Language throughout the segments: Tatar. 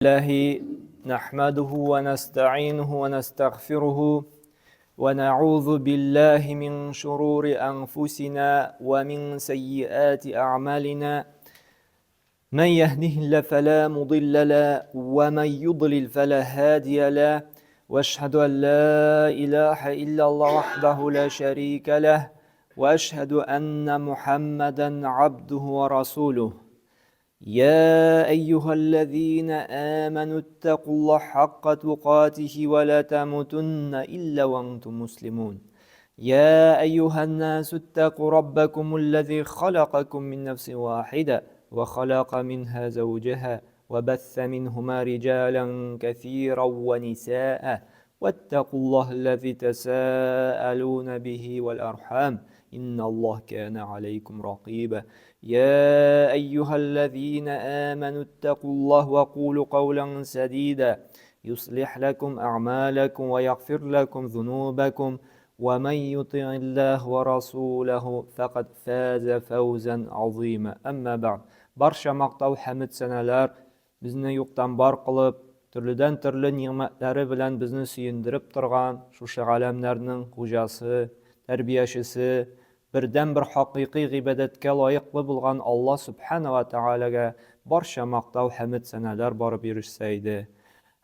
الله نحمده ونستعينه ونستغفره ونعوذ بالله من شرور أنفسنا ومن سيئات أعمالنا من يهده الله فلا مضل له ومن يضلل فلا هادي له واشهد أن لا إله إلا الله وحده لا شريك له واشهد أن محمدا عبده ورسوله يا أيها الذين آمنوا اتقوا الله حق تقاته ولا تموتن إلا وأنتم مسلمون يا أيها الناس اتقوا ربكم الذي خلقكم من نفس واحدة وخلق منها زوجها وبث منهما رجالا كثيرا ونساء واتقوا الله الذي تساءلون به والأرحام إن الله كان عليكم رقيبا يا أيها الذين آمنوا اتقوا الله وقولوا قولا سديدا يصلح لكم أعمالكم ويغفر لكم ذنوبكم ومن يطع الله ورسوله فقد فاز فوزا عظيما أما بعد برشا مقطع حمد سنالار Безне юктан бар кылып, төрледән-төрле нигъмәтләре белән безне сөендереп торган шушы галәмнәрнең хуҗасы, тәрбиячесе, бердәнбер хакыйкый гыйбадәткә лаеклы булган Алла Сүбхәнә вә Тәгаләгә барча мактау, хәмед-сәнәләр барып ирешсә иде.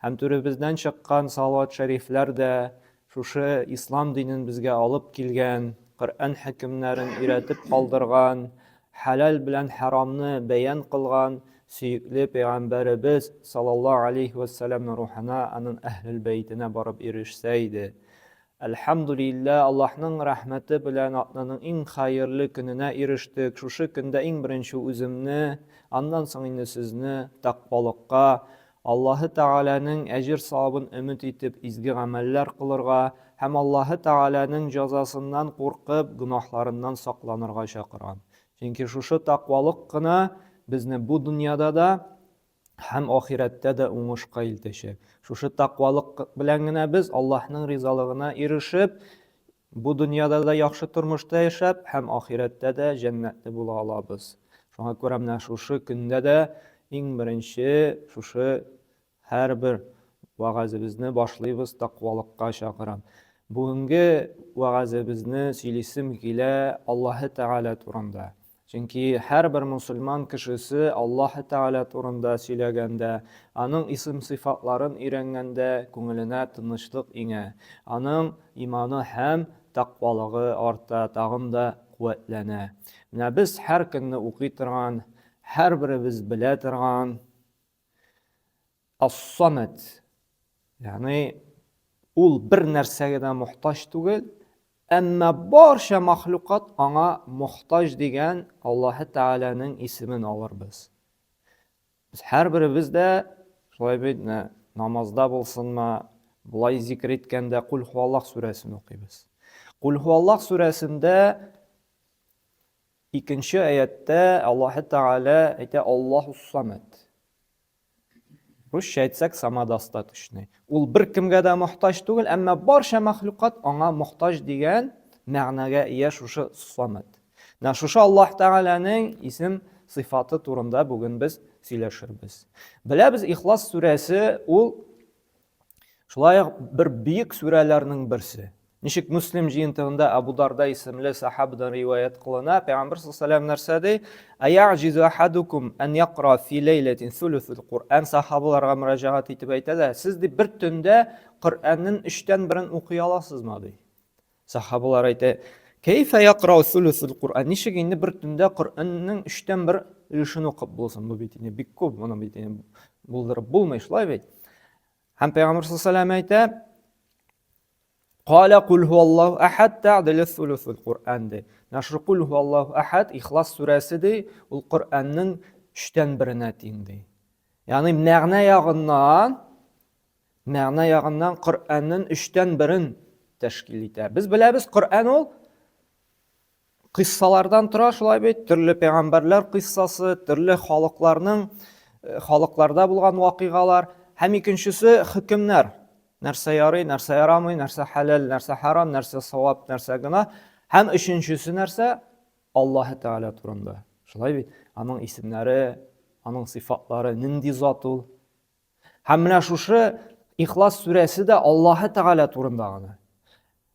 Һәм түребездән чыккан салават-шәрифләр дә шушы ислам динен безгә алып килгән, Коръән хөкемнәрен өйрәтеп калдырган, хәләл белән хәрамны бәян кылган сөекле пәйгамбәребез саллаллаһу алейһи вә сәлләмнең рухына, аның әһлел бәйтенә барып ирешсә иде. Әлхәмдүлилләһ, Аллаһның рәхмәте белән атнаның иң хәерле көненә ирештек. Шушы көндә иң беренче үземне, аннан соң инде сезне тәкъвалыкка, Аллаһы Тәгаләнең әҗер-савабын өмет итеп изге гамәлләр кылырга һәм Аллаһы Тәгаләнең җәзасыннан куркып, гөнаһларыннан сакланырга чакырам. Чөнки шушы тәкъвалык кына безне бу дөньяда да һәм ахирәттә дә уңышка илтәчәк. Шушы тәкъвалык белән генә без Аллаһның ризалыгына ирешеп, бу дөньяда да яхшы тормышта яшәп һәм ахирәттә дә җәннәтле була алабыз. Шуңа күрә менә шушы көндә дә иң беренче шушы һәрбер вәгазебезне башлыйбыз тәкъвалыкка чакырам. Бүгенге вәгазебезне сөйлисем килә Аллаһы Тәгалә турында. Чөнки һәрбер мосылман кешесе Аллаһы Тәгалә турында сөйләгәндә, аның исем-сыйфатларын өйрәнгәндә күңеленә тынычлык иңә, аның иманы һәм тәкъвалыгы арта, тагын да куәтләнә. Менә без һәр көнне укый торган, һәрберебез белә торган Ас-Самад, ягъни ул бер нәрсәгә дә мохтаҗ түгел, әмма барча махлукат аңа мохтаҗ дигән Аллаһы Тәгаләнең исемен алырбыз. Без һәрберебез дә шулай бит, намазда булсынмы, болай зикр иткәндә Кул хуаллах сүрәсен укыйбыз. Кул хуаллах сүрәсендә икенче аятта Аллаһы Тәгалә әйтә Аллаһу самад. Русча әйтсәк, самодостаточный. Ул бер кемгә дә мохтаҗ түгел, әмма барча мәхлукат аңа мохтаҗ дигән мәгънәгә ия шушы самад. Менә шушы Аллаһ Тәгаләнең исем сыйфаты турында бүген без сөйләшербез. Беләбез, Ихлас сүрәсе ул шулай ук бер бөек сүрәләрнең берсе. Ничек Муслим җыентыгында Абу Дарда исемле сахабадан риваять кылына, Пәйгамбер саллаллаху нәрсә ди? Аяъҗизу ахадукум ан якра фи ләйләтин сулусул Куръан сахабаларга мөрәҗәгать итеп әйтә дә, сез ди бер төндә Коръәннең өчтән берен укый аласызмы ди. Сахабалар әйтә, Кәйфә якрау сулусул Куръан? Ничек инде бер төндә Коръәннең өчтән бер өлешен укып булсын? Бу бит инде бик күп, моны бит инде булдырып булмый, шулай бит? Һәм Пәйгамбер саллаллаху алейһи әйтә, Каля кул хуаллаху ахад тәгъдилу сулусул Куръан ди. Менә шул кул хуаллаху ахад Ихлас сүрәсе ди, ул Коръәннең өчтән беренә тиң ди. Ягъни мәгънә ягыннан мәгънә ягыннан Коръәннең өчтән берен тәшкил итә. Без беләбез, Коръән ул кыйссалардан тора, шулай бит, төрле пәйгамбәрләр кыйссасы, төрле халыкларның э, халыкларда булган вакыйгалар һәм икенчесе хөкемнәр. Нәрсә ярый, нәрсә ярамый, нәрсә хәләл, нәрсә харам, нәрсә савап, нәрсә гына. Һәм өченчесе нәрсә? Аллаһы Тәгалә турында. Шулай бит? Аның исемнәре, аның сыйфатлары, нинди зат ул? Һәм менә шушы Ихлас сүрәсе дә Аллаһы Тәгалә турында гына.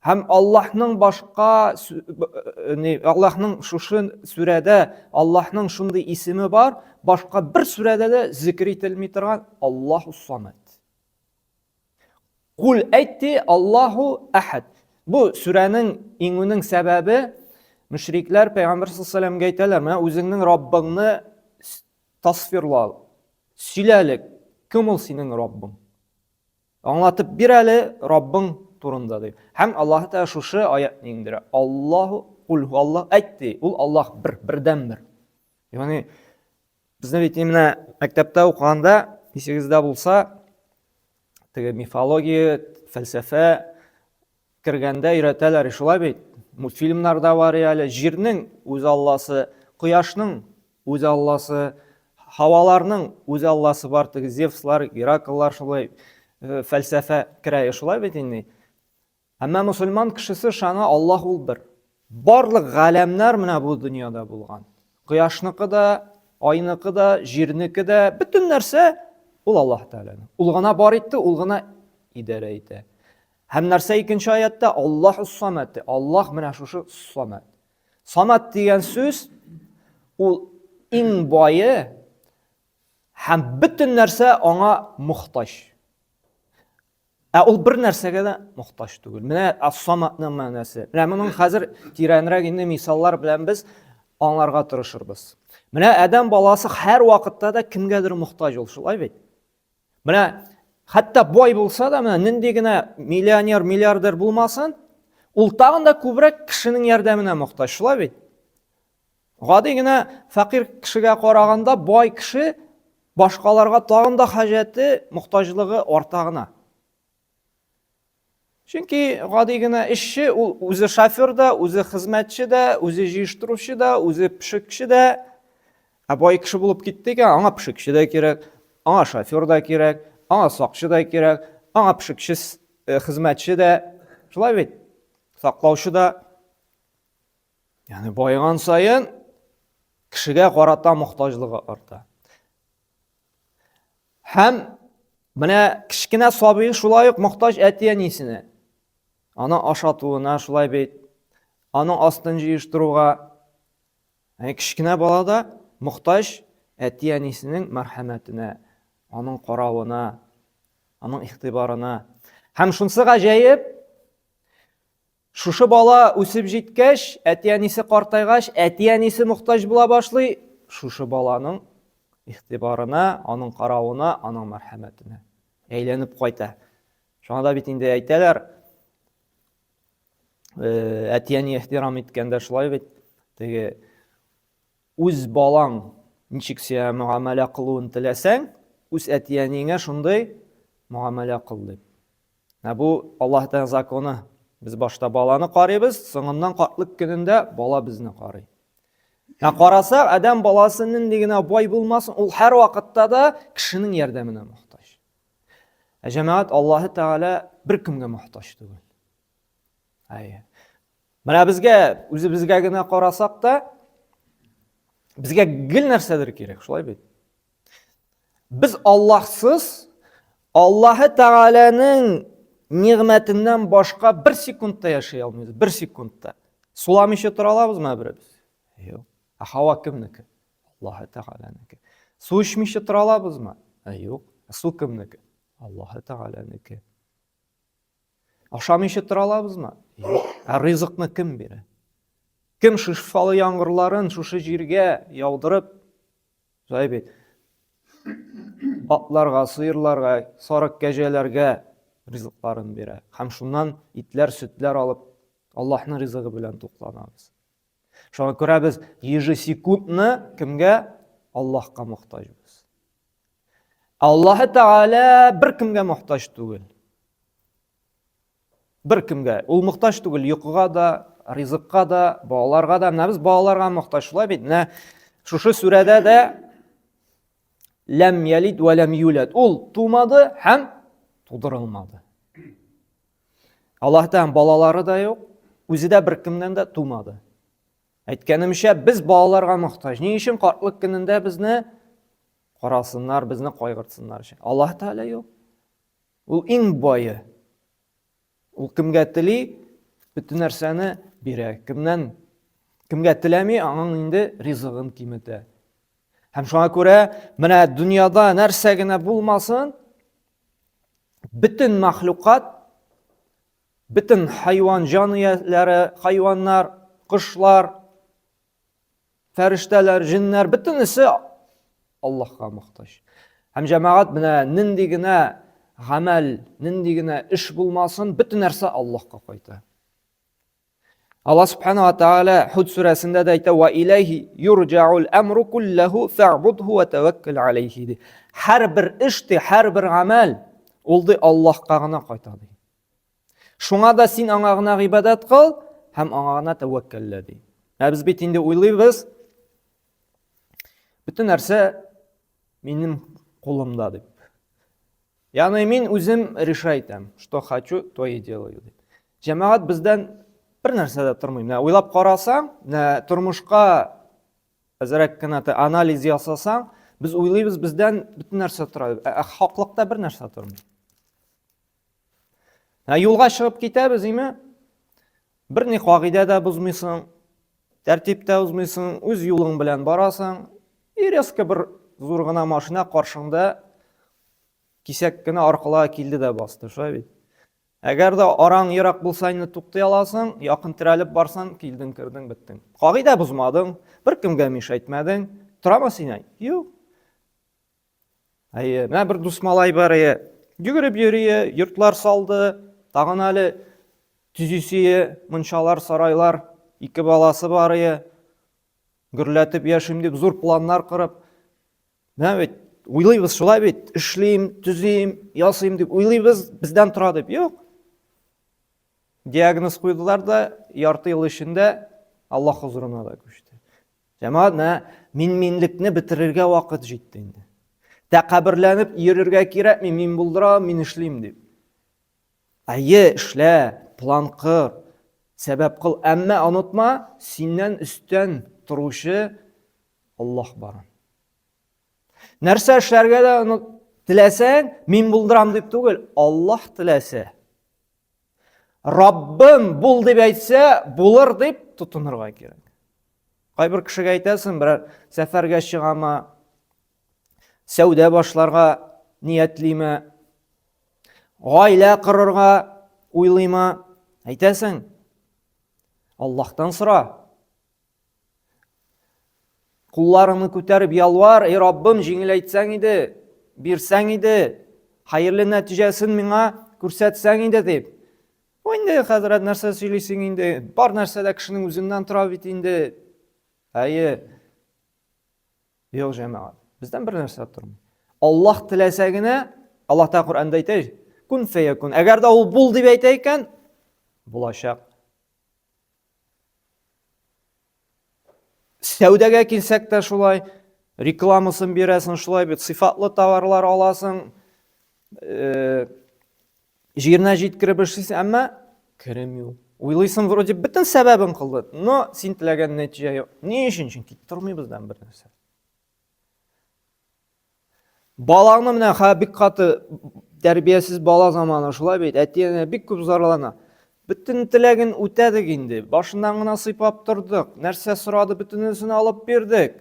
Һәм Аллаһның башка э, Аллаһның шушы сүрәдә Аллаһның шундый исеме бар, башка бер сүрәдә дә зикр ителми торган Аллаһу Самад. Кул әйтте Аллаһу Әхәд. Бу сүрәнең иңүнең сәбәбе мөшрикләр пәйгамбәр саллаллаһу алейһи әйтәләр, менә үзеңнең Раббыңны тасвирла, сөйлә әле, кем ул синең Раббың? Аңлатып бир әле Раббың турында дип. Һәм Аллаһ Тәгалә шушы аятны иңдерә. Аллаһу кул Аллаһ әйтте, ул Аллаһ бер, бердәнбер. Ягъни безне бит менә мәктәптә укыганда, исегездә булса, теге мифология, фәлсәфә кергәндә өйрәтәләр, шулай бит. Мультфильмнарда бар әле, җирнең үз Алласы, кояшның үз Алласы, һаваларның үз Алласы бар, теге Зевслар, Геракллар шулай э, фәлсәфә керә, шулай бит инде. Әмма мусульман кешесе ышана, Аллаһ ул бер. Барлык галәмнәр менә бу дөньяда булган. Кояшныкы да, айныкы да, җирнеке дә, бөтен нәрсә ул Аллаһ Тәгаләнең. Ул гына бар итте, ул гына идарә итә. Һәм нәрсә икенче аятта Аллаһ самәт. Аллаһ менә шушы самәт. Самат дигән сүз ул иң бае һәм бөтен нәрсә аңа мохтаҗ. Ә ул бер нәрсәгә дә мохтаҗ түгел. Менә ас-саматның мәгънәсе. Менә моның хәзер тирәнрәк инде мисаллар белән без аңларга тырышырбыз. Менә адәм баласы һәр вакытта да кемгәдер мохтаҗ ул, шулай бит? Менә хәтта бай булса да, менә нинди генә миллионер, миллиардер булмасын, ул тагын да күбрәк кешенең ярдәменә мохтаҗ, шулай бит? Гади генә фәкыйрь кешегә караганда бай кеше башкаларга тагын да хаҗәте, мохтаҗлыгы арта гына. Чөнки гади генә эшче ул үзе шофер да, үзе хезмәтче дә, үзе җыештыручы да, үзе пешекче дә. Ә бай кеше булып китте икән, аңа пешекче дә кирәк, аңа шофер да кирәк, аңа сакчы да кирәк, аңа пешекче э, хезмәтче дә. Шулай бит? Саклаучы да. Ягъни байыган саен кешегә карата мохтаҗлыгы арта. Һәм менә кечкенә сабый шулай ук мохтаҗ әти-әнисенә. Аны ашатуына шулай бит, аның астын җыештыруга. Ә кечкенә бала да мохтаҗ әти-әнисенең мәрхәмәтенә, аның каравына, аның игътибарына. Һәм шунсы гаҗәеп, Шушы бала үсеп җиткәч, әти-әнисе картайгач, әти-әнисе мохтаҗ була башлый, шушы баланың игътибарына, аның каравына, аның мәрхәмәтенә әйләнеп кайта. Шуңа да бит инде әйтәләр, э, әти-әни ихтирам иткәндә шулай бит, теге үз балаң ничек сиңа мөгамәлә кылуын теләсәң, үз әти-әниеңә шундый мөгамәлә кыл дип. Ә бу Аллаһ Тәгалә законы. Без башта баланы карыйбыз, соңыннан картлык көнендә бала безне карый. Ә карасак, адәм баласы нинди генә бай булмасын, ул һәр вакытта да кешенең ярдәменә мохтаҗ. Ә җәмәгать Аллаһ Тәгалә беркемгә мохтаҗ түгел. Әйе. Менә безгә, үзебезгә генә карасак та, безгә гел нәрсәдер кирәк, шулай бит? Без Аллаһсыз, Аллаһы Тәгаләнең нигъмәтеннән башка бер секундта яши алмыйбыз, бер секундта. Суламыйча тора алабызмы беребез? Юк. Ә һава кемнеке? Аллаһы Тәгаләнеке. Су эчмичә тора алабызмы? Юк. Ә су кемнеке? Аллаһы Тәгаләнеке. Ашамыйча тора алабызмы? Юк. Ә ризыкны кем бирә? Кем шифалы яңгырларын шушы җиргә яудырып, шулай бит, атларга, сыерларга, сарык кәҗәләргә ризыкларын бирә. Һәм шуннан итләр, сөтләр алып, Аллаһның ризыгы белән тукланабыз. Шуңа күрә без ежесекундны кемгә? Аллаһка мохтаҗбыз. Аллаһы Тәгалә беркемгә мохтаҗ түгел. Беркемгә. Ул мохтаҗ түгел йокыга да, ризыкка да, балаларга да. Менә без балаларга мохтаҗ шулай бит. Менә шушы сүрәдә дә ләм ялид вә ләм юлад. Ул тумады һәм тудырылмады. Аллаһтан балалары да юк, үзе дә беркемнән дә тумады. Әйткәнемчә, без балаларга мохтаҗ. Ни өчен картлык көнендә безне карасыннар, безне кайгыртсыннар өчен. Аллаһ Тәгалә юк. Ул иң бае. Ул кемгә тели, бөтен нәрсәне бирә. Кемнән кемгә теләми, аның инде ризыгын киметә. Һәм шуңа күрә менә дөньяда нәрсә генә булмасын, бөтен мәхлукат, бөтен хайван җан ияләре, хайваннар, кошлар, фәрештәләр, җеннәр, бөтенесе Аллаһка мохтаҗ. Һәм җәмәгать менә нинди генә гамәл, нинди генә эш булмасын, бөтен нәрсә Аллаһка кайта. Аллаһ субхана ва тааля Худ сүрәсендә дә әйтә: "Ва иләйһи юрҗаул амру куллаху фәгъбудху ва таваккал алейхи" ди. Һәрбер эш ди, һәрбер гамәл ул ди Аллаһка гына кайта ди. Шуңа да син аңа гына гыйбадәт кыл һәм аңа гына тәвәккәллә ди. Ә без бит инде уйлыйбыз, бөтен нәрсә минем кулымда дип. Ягъни мин үзем решать итәм, что хочу, то и делаю дип. Җәмәгать бездән бер нәрсә дә тормый. Менә уйлап карасаң, менә тормышка әзрәк кенә анализ ясасаң, без уйлыйбыз, бездән бөтен нәрсә тора. Ә хаклыкта бер нәрсә тормый. Ә юлга чыгып китәбез, име? Берни кагыйдә дә бозмыйсың, тәртип тә бозмыйсың, үз юлың белән барасың. И резко бер зур гына машина каршыңда кисәк кенә аркылы килде дә басты, шулай бит. Әгәр дә араң ерак булса, инде туктый аласың, якын терәлеп барсаң, килдең, кердең, беттең. Кагыйдә бозмадың, беркемгә миш әйтмәдең. Торамы сине? Юк. Әйе, менә бер дус малай бар, әйе. Йөгереп йөри, йортлар салды, тагын әле төзисе, мунчалар, сарайлар, ике баласы бар, әйе. Гөрләтеп яшим дип зур планнар корып. Менә бит уйлыйбыз шулай бит, эшлим, төзим, ясыйм дип уйлыйбыз, бездән тора дип. Юк. Диагноз куйдылар да, ярты ел эчендә Аллаһ хозурына да күчте. Җәмәгать, менә мин-минлекне бетерергә вакыт җитте инде. Тәкәбберләнеп йөрергә кирәкми, мин булдырам, мин эшлим дип. Әйе, эшлә, план кыр, сәбәп кыл, әмма онытма, синнән өстән торучы Аллаһ бар. Нәрсә эшләргә дә теләсәң, мин булдырам дип түгел, Аллаһ теләсә. Раббым бул дип әйтсә, булыр дип тотынырга кирәк. Кайбер кешегә әйтәсең, берәр сәфәргә чыгама, сәүдә башларга ниятлиме, гаилә корырга уйлыймы, әйтәсең, Аллаһтан сора. Кулларыңны күтәреп ялвар, эй Раббым, җиңеләйтсәң иде, бирсәң иде, хәерле нәтиҗәсен миңа күрсәтсәң иде дип. Ой, инде хәзрәт нәрсә сөйлисең инде? Бар нәрсә дә кешенең үзеннән тора бит инде. Әйе. Юк, җәмәгать. Бездән бер нәрсә тормый. Аллаһ теләсә генә, Аллаһ та Коръәндә әйтә, кун фәякун. Әгәр дә ул бул дип әйтә икән, булачак. Сәүдәгә килсәк тә шулай, рекламасын бирәсең шулай бит, сыйфатлы товарлар аласың, э, җиренә җиткереп эшлисең, әмма керем юк. Уйлыйсың, вроде бөтен сәбәбен кылды, но син теләгән нәтиҗә юк. Ни өчен? Чөнки тормый бездән бер нәрсә. Балаңны менә ха бик каты тәрбиясез бала заманы шулай бит. Әти-әнә бик күп зарлана. Бөтен теләген үтәдек инде. Башыннан гына сыйпап тордык. Нәрсә сорады, бөтенесен алып бирдек.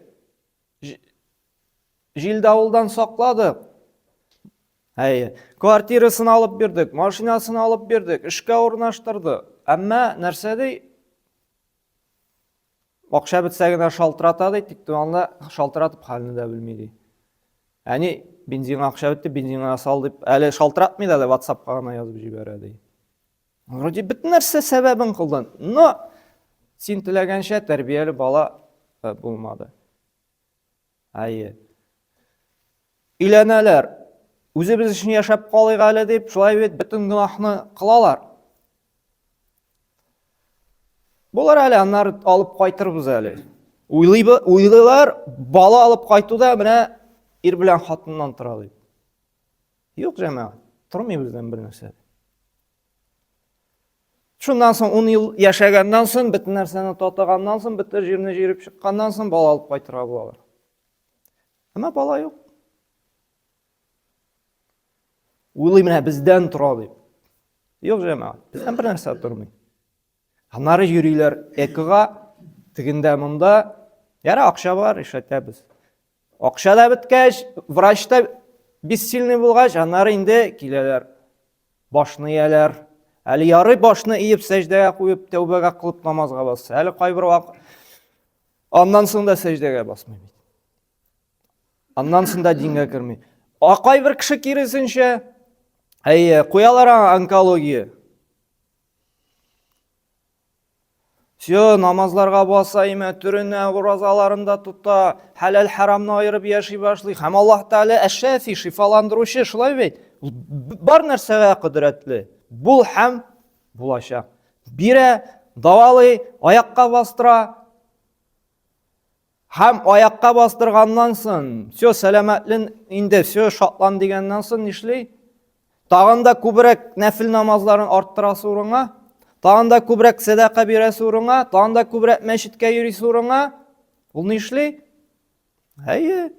Җил давылдан сакладык. Әйе, квартирасын алып бирдек, машинасын алып бирдек, эшкә урнаштырдык. Әмма нәрсә ди? Акча бетсә генә шалтырата ди, тик анда шалтыратып хәлне дә белми ди. Әни, бензинга акча бетте, бензинга сал дип, әле шалтыратмый да, WhatsApp-ка гына язып җибәрә ди. Вроде бөтен нәрсә сәбәбен кылдың, но син теләгәнчә тәрбияле бала э, булмады. Әйе. Өйләнәләр. Үзебез өчен яшәп калыйк әле дип, шулай бит бөтен гөнаһны кылалар. Булыр әле, аннары алып кайтырбыз әле. Уйлый, уйлыйлар, бала алып кайтуда менә ир белән хатыннан тора дип. Юк, җәмәгать, тормый бездән бер нәрсә. Шуннан соң 10 ел яшәгәннән соң, бөтен нәрсәне татыганнан соң, бөтен җирне җиреп чыкканнан соң бала алып кайтырга булалар. Әмма бала юк. Уйлый менә бездән тора дип. Юк, җәмәгать, бездән бер нәрсә тормый. Аннары йөриләр экога, тегендә монда. Яра, акча бар, эшләтәбез. Акча да беткәч, врач та бессильный булгач, аннары инде киләләр. Башны ияләр. Әле ярый башны иеп, сәҗдәгә куеп, тәүбәгә кылып намазга басса. Әле кайбер вакыт аннан соң да сәҗдәгә басмый бит. Аннан соң да дингә керми. А кайбер кеше киресенчә, әйе, куялар аңа онкология. Все, намазларга баса имә, төренә, уразаларын да тота, хәләл харамны аерып яши башлый. Һәм Аллаһ Тәгалә әш-Шафи, шифаландыручы, шулай бит? Бар нәрсәгә кодрәтле. Бул һәм булачак. Бирә, давалый, аякка бастыра. Һәм аякка бастырганнан соң, все, сәламәтлен инде, все, шатлан дигәннән соң нишли? Тагын да күбрәк нәфил намазларын арттырасы урынга, тагын да күбрәк сәдака бирәсе урынга, тагын да күбрәк мәчеткә йөрисе урынга, ул нишли? Әйе.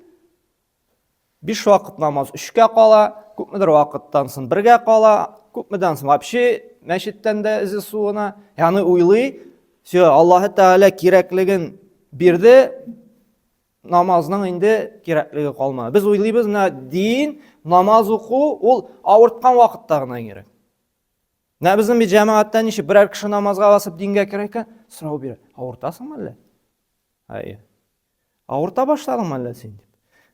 Биш вакыт намаз өчкә кала, күпмедер вакыттан соң бергә кала, күпмедән соң вообще мәчеттән дә эзе суына. Ягъни уйлый, все, Аллаһы Тәгалә кирәклеген бирде, намазның инде кирәклеге калмады. Без уйлыйбыз, менә дин, намаз уку ул авырткан вакытта гына кирәк. Менә безнең бит җәмәгатьтә ничек берәр кеше намазга басып дингә керә икән, сорау бирә. Авыртасыңмы әллә? Әйе. Авырта башладыңмы әллә син дип.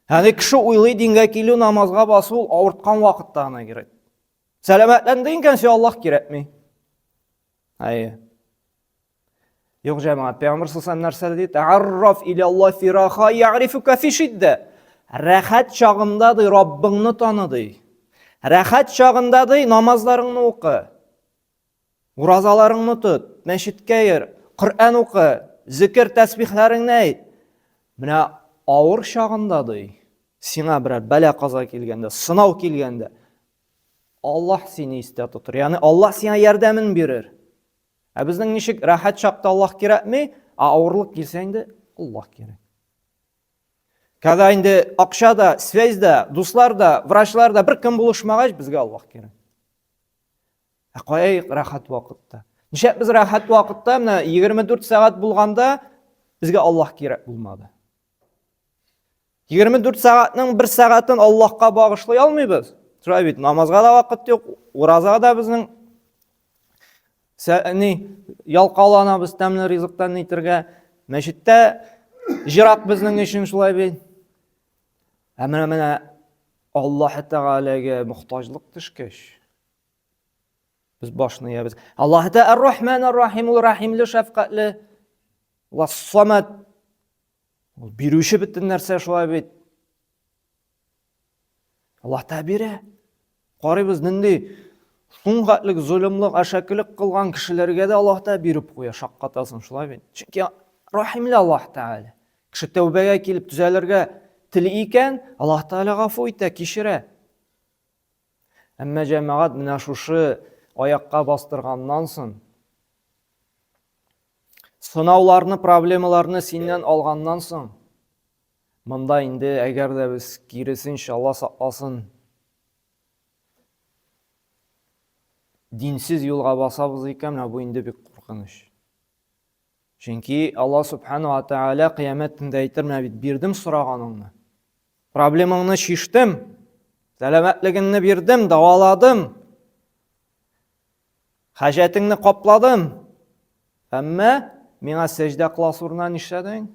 Ягъни кеше уйлый дингә килү, намазга басу ул авырткан вакытта гына кирәк. Сәламәтләнде икән, все Аллаһ кирәкми. Әйе. Юк, җәмәгать, Пәйгамбер саллаллаху нәрсә диде? Та'арраф иля Аллаһ фи раха я'рифука фи шиддә. Рәхәт чагында ди Раббыңны таны ди. Рәхәт чагында ди намазларыңны укы. Уразаларыңны тот, мәчеткә йөр, Коръән укы, зикер тәсбихләреңне әйт. Менә авыр чагында ди, сиңа берәр бәла-каза килгәндә, сынау килгәндә, Аллаһ сине истә тотыр. Ягъни Аллаһ сиңа ярдәмен бирер. Ә безнең ничек рәхәт чакта Аллаһ кирәкми, ә авырлык килсә инде Аллаһ кирәк. Когда инде акча да, связь да, дуслар да, врачлар да бер кем булышмагач, безгә Аллаһ кирәк. Ә кая рәхәт вакытта? Нишләп без рәхәт вакытта, менә 24 сәгать булганда безгә Аллаһ кирәк булмады. 24 сәгатьнең бер сәгатен Аллаһка багышлый алмыйбыз. Шулай бит, намазга да вакыт юк, уразага да безнең ни ялкауланабыз тәмле ризыктан нитергә. Мәчеттә җырак безнең өчен шулай бит. Ә менә менә Аллаһ Тәгаләгә мохтаҗлык төшкәч, без башны иябез. Аллаһ Тәгалә Ар-Рахман Ар-Рахим, ул рәхимле, шәфкатьле. Ул Самад. Ул бирүче бөтен нәрсә шулай бит. Аллаһ Тәгалә бирә. Карыйбыз, нинди шуңгатлык золымлык, әшәкелек кылган кешеләргә дә Аллаһ Тәгалә биреп куя, шаккатасың шулай бит. Чөнки рәхимле Аллаһ Тәгалә. Кеше тәүбәгә килеп төзәлергә тели икән, Аллаһ Тәгалә гафу итә, кичерә. Әмма җәмәгать менә шушы аякка бастырганнан соң сынауларны, проблемаларны синнән алганнан соң Монда инде әгәр дә без киресенчә, Алла сакласын, динсез юлга басабыз икән, менә бу инде бик куркыныч. Чөнки Алла субхану ва тааля кыямәт көндә әйтер, менә бит бирдем сораганыңны. Проблемаңны чиштем, сәламәтлегеңне бирдем, дәваладым. Хаҗәтеңне капладым. Әмма миңа сәҗдә кыласы урынына нишләдең?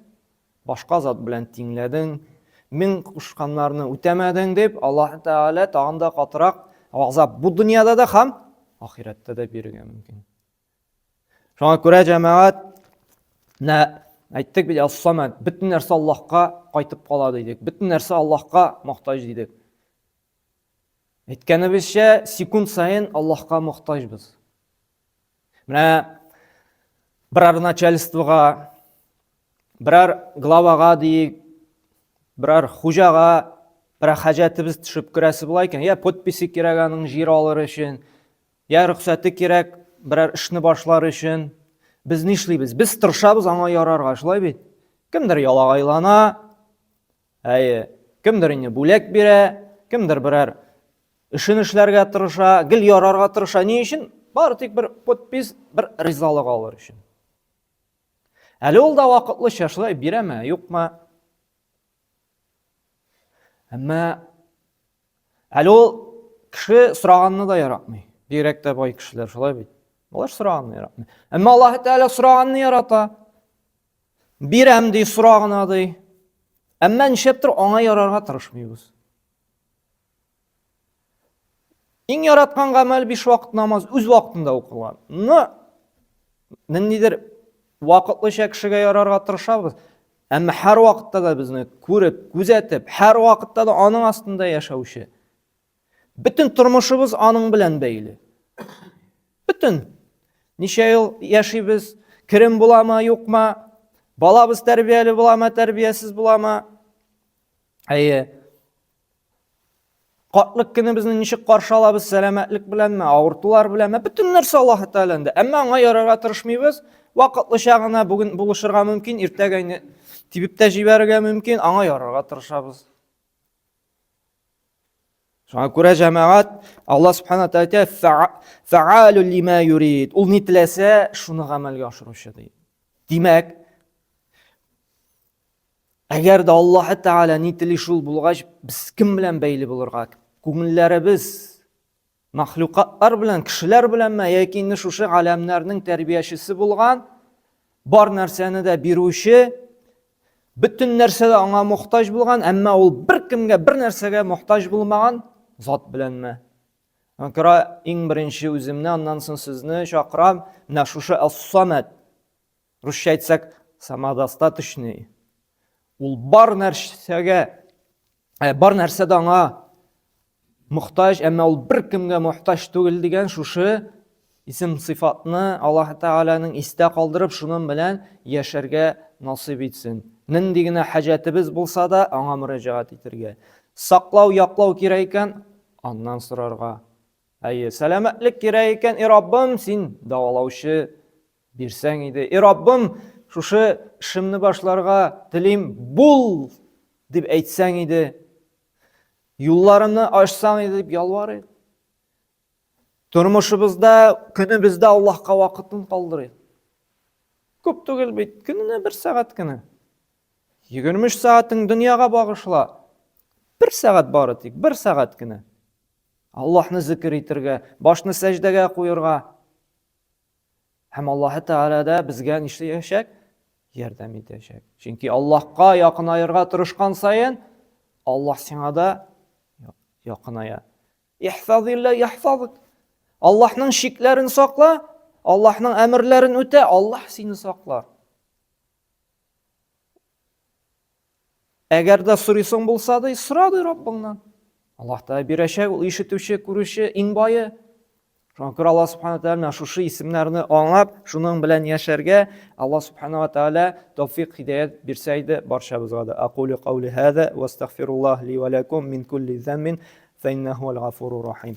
Башка зат белән тиңләдең. Мин кушканнарны үтәмәдең дип, Аллаһ Тәгалә тагын да катырак газап бу дөньяда да һәм ахирәттә дә бирергә мөмкин. Шуңа күрә җәмәгать нә әйттек бит, Ас-Самад, бөтен нәрсә Аллаһка кайтып кала дидек. Бөтен нәрсә Аллаһка мохтаҗ дидек. Әйткәнебезчә, секунд саен Аллаһка мохтаҗбыз. Менә берәр начальствога, берәр главага диек, берәр хуҗага берәр хаҗәтебез төшеп керәсе була икән, я подписи кирәк аның җир алыр өчен, я рөхсәте кирәк берәр эшне башлар өчен. Без нишлибез? Без тырышабыз аңа ярарга, шулай бит? Кемдер ялагайлана, Әйе, кемдер инде бүләк бирә, кемдер берәр Эшен эшләргә тырыша, гел ярарга тырыша. Ни өчен? Бары тик бер подпись, бер ризалык алыр өчен. Әле ул да вакытлыча шулай бирәме, юкмы? Әмма әле ул кеше сораганны да яратмый. Бигрәк тә бай кешеләр шулай бит. Алар сораганны яратмый. Әмма Аллаһ Тәгалә сораганны ярата. Бирәм ди, сора гына ди. Әмма нишләптер аңа ярарга тырышмыйбыз. Иң яраткан гамәл биш вакыт намаз үз вакытында укыла. Но ниндидер вакытлыча кешегә ярарга тырышабыз. Әмма һәр вакытта да безне күреп, күзәтеп, һәр вакытта да аның астында яшәүче. Бөтен тормышыбыз аның белән бәйле. Бөтен. Ничә ел яшибез, керем буламы, юкмы, балабыз тәрбияле буламы, тәрбиясез буламы? Әйе. Картлык көнебезне ничек каршы алабыз, сәламәтлек беләнме, авыртулар беләнме? Бөтен нәрсә Аллаһ Тәгаләндә. Әмма аңа ярарга тырышмыйбыз. Вакытлыча гына бүген булышырга мөмкин, иртәгә инде тибеп тә җибәрергә мөмкин, аңа ярарга тырышабыз. Шуңа күрә җәмәгать Аллаһ Субхана Тәгалә фәалу лима юрид. Ул ни теләсә, шуны гамәлгә ашыручы ди. Димәк, Әгәр дә Аллаһы Тәгалә ни тели шул булгач, без кем белән бәйле булырга? Күңелләребез мәхлукатлар белән, кешеләр беләнме, яки инде шушы галәмнәрнең тәрбиячесе булган, бар нәрсәне дә бирүче, бөтен нәрсәдә аңа мохтаҗ булган, әмма ул беркемгә, бер нәрсәгә мохтаҗ булмаган зат беләнме? Күрә иң беренче үземне, аннан соң сезне чакырам, менә шушы Ас-Самад Русча әйтсәк, самодостаточный. Ул бар нәрсәгә, э, бар нәрсәдә аңа мохтаҗ, әмма ул беркемгә мохтаҗ түгел дигән шушы исем сыйфатны Аллаһ Тәгаләнең истә калдырып, шуның белән яшәргә насыйп итсен. Нинди генә хаҗәтебез булса да, аңа мөрәҗәгать итәргә. Саклау, яклау кирәк икән, аннан сорарга. Әйе, сәламәтлек кирәк икән, и Раббым, син дәвалаучы Бирсәң иде. И Раббым, шушы эшемне башларга телим, бул дип әйтсәң иде. Юлларымны ачсаң иде дип ялварыйк. Тормышыбызда, көнебездә Аллаһка вакытын калдырыйк. Күп түгел бит, көненә бер сәгать кенә. 23 сәгатең дөньяга багышла. Бер сәгать бары тик, бер сәгать кенә. Аллаһны зикер итергә, башны сәҗдәгә куерга. Һәм Аллаһы Тәгалә дә безгә нишләячәк? Ярдәм итәчәк. Чөнки Аллаһка якынаерга тырышкан саен, Аллаһ сиңа да якыная. Ихфазилла яхфазык. Аллаһның чикләрен сакла, Аллаһның әмерләрен үтә, Аллаһ сине саклар. Әгәр дә сорыйсың булса ди, сора ди Раббыңнан. Аллаһ Тәгалә бирәчәк, ул ишетүче, күрүче, иң бае. Шуңа күрә Аллаһ Субхана Тәгалә менә шушы исемнәрне аңлап, шуның белән яшәргә Аллаһ Субхана ва Тәгалә тәүфик, һидәят бирсә иде барчабызга да. Акулю каули һаза ва астагфируллаһ ли ва лакум мин кулли заммин фа иннаху аль-гафурур рахим.